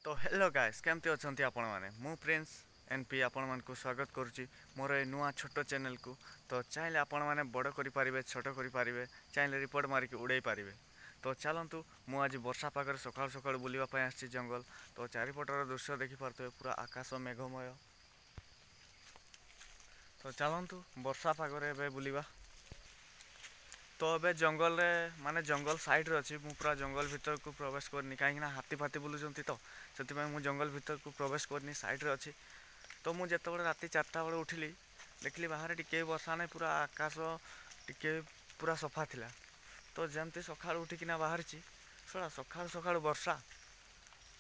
ତ hello guys, କେମିତି ଅଛନ୍ତି ଆପଣମାନେ? ମୁଁ ପ୍ରିନ୍ସ ଏନ୍ ପି ଆପଣମାନଙ୍କୁ ସ୍ୱାଗତ କରୁଛି ମୋର ଏ ନୂଆ ଛୋଟ ଚ୍ୟାନେଲକୁ। ତ ଚାହିଁଲେ ଆପଣମାନେ ବଡ଼ କରିପାରିବେ, ଛୋଟ କରିପାରିବେ, ଚାହିଁଲେ ରିପୋର୍ଟ ମାରିକି ଉଡ଼େଇ ପାରିବେ। ତ ଚାଲନ୍ତୁ, ମୁଁ ଆଜି ବର୍ଷା ପାଗରେ ସକାଳୁ ସକାଳୁ ବୁଲିବା ପାଇଁ ଆସିଛି ଜଙ୍ଗଲ। ତ ଚାରିପଟର ଦୃଶ୍ୟ ଦେଖିପାରୁଥିବେ, ପୁରା ଆକାଶ ମେଘମୟ। ତ ଚାଲନ୍ତୁ, ବର୍ଷା ପାଗରେ ଏବେ ବୁଲିବା। ତ ଏବେ ଜଙ୍ଗଲରେ, ମାନେ ଜଙ୍ଗଲ ସାଇଡ଼୍ରେ ଅଛି ମୁଁ, ପୁରା ଜଙ୍ଗଲ ଭିତରକୁ ପ୍ରବେଶ କରିନି, କାହିଁକିନା ହାତୀ ଫାତି ବୁଲୁଛନ୍ତି, ତ ସେଥିପାଇଁ ମୁଁ ଜଙ୍ଗଲ ଭିତରକୁ ପ୍ରବେଶ କରିନି, ସାଇଡ଼୍ରେ ଅଛି। ତ ମୁଁ ଯେତେବେଳେ ରାତି 4ଟା ବେଳେ ଉଠିଲି, ଦେଖିଲି ବାହାରେ ଟିକେ ବର୍ଷା ନାହିଁ, ପୁରା ଆକାଶ ଟିକେ ପୁରା ସଫା ଥିଲା। ତ ଯେମିତି ସକାଳୁ ଉଠିକିନା ବାହାରିଛି, ଶଳା ସକାଳୁ ସକାଳୁ ବର୍ଷା।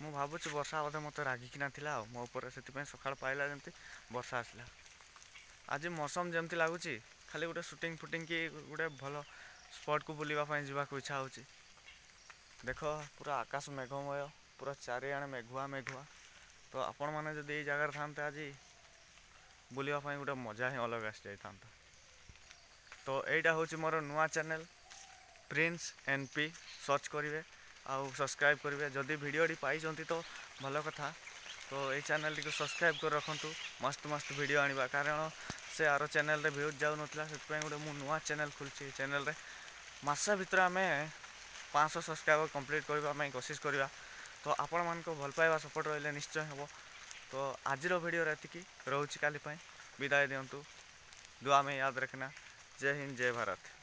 ମୁଁ ଭାବୁଛି ବର୍ଷା ବୋଧେ ମୋତେ ରାଗିକିନା ଥିଲା ଆଉ ମୋ ଉପରେ, ସେଥିପାଇଁ ସକାଳୁ ପାଇଲା ଯେମିତି ବର୍ଷା ଆସିଲା। ଆଜି ମୌସମ ଯେମିତି ଲାଗୁଛି, ଖାଲି ଗୋଟେ ସୁଟିଂ ଫୁଟିଂ କି ଗୋଟେ ଭଲ ସ୍ପଟ୍କୁ ବୁଲିବା ପାଇଁ ଯିବାକୁ ଇଚ୍ଛା ହେଉଛି। ଦେଖ, ପୁରା ଆକାଶ ମେଘମୟ, ପୁରା ଚାରିଆଡ଼େ ମେଘୁଆ ମେଘୁଆ। ତ ଆପଣମାନେ ଯଦି ଏଇ ଜାଗାରେ ଥାନ୍ତେ, ଆଜି ବୁଲିବା ପାଇଁ ଗୋଟେ ମଜା ହିଁ ଅଲଗା ଆସିଯାଇଥାନ୍ତା। ତ ଏଇଟା ହେଉଛି ମୋର ନୂଆ channel prince N P. Search କରିବେ ଆଉ ସବସ୍କ୍ରାଇବ୍ କରିବେ। ଯଦି ଭିଡ଼ିଓଟି ପାଇଛନ୍ତି ତ ଭଲ କଥା। ତ ଏଇ ଚ୍ୟାନେଲ୍ଟିକୁ ସବସ୍କ୍ରାଇବ୍ କରି ରଖନ୍ତୁ, ମସ୍ତ ମସ୍ତ ଭିଡ଼ିଓ ଆଣିବା, କାରଣ ସେ ଆର ଚ୍ୟାନେଲ୍ରେ ଭ୍ୟୁଜ୍ ଯାଉନଥିଲା, ସେଥିପାଇଁ ଗୋଟେ ମୁଁ ନୂଆ ଚ୍ୟାନେଲ୍ ଖୋଲିଛି। ଏଇ ଚ୍ୟାନେଲ୍ରେ ମାସେ ଭିତରେ ଆମେ 500 ସବସ୍କ୍ରାଇବର୍ କମ୍ପ୍ଲିଟ୍ କରିବା ପାଇଁ କୋସିସ୍ କରିବା। ତ ଆପଣମାନଙ୍କ ଭଲ ପାଇବା ସପୋର୍ଟ ରହିଲେ ନିଶ୍ଚୟ ହେବ। ତ ଆଜିର ଭିଡ଼ିଓରେ ଏତିକି ରହୁଛି, କାଲି ପାଇଁ ବିଦାୟ ଦିଅନ୍ତୁ। दुआ में याद रखना। जय हिंद, जय भारत।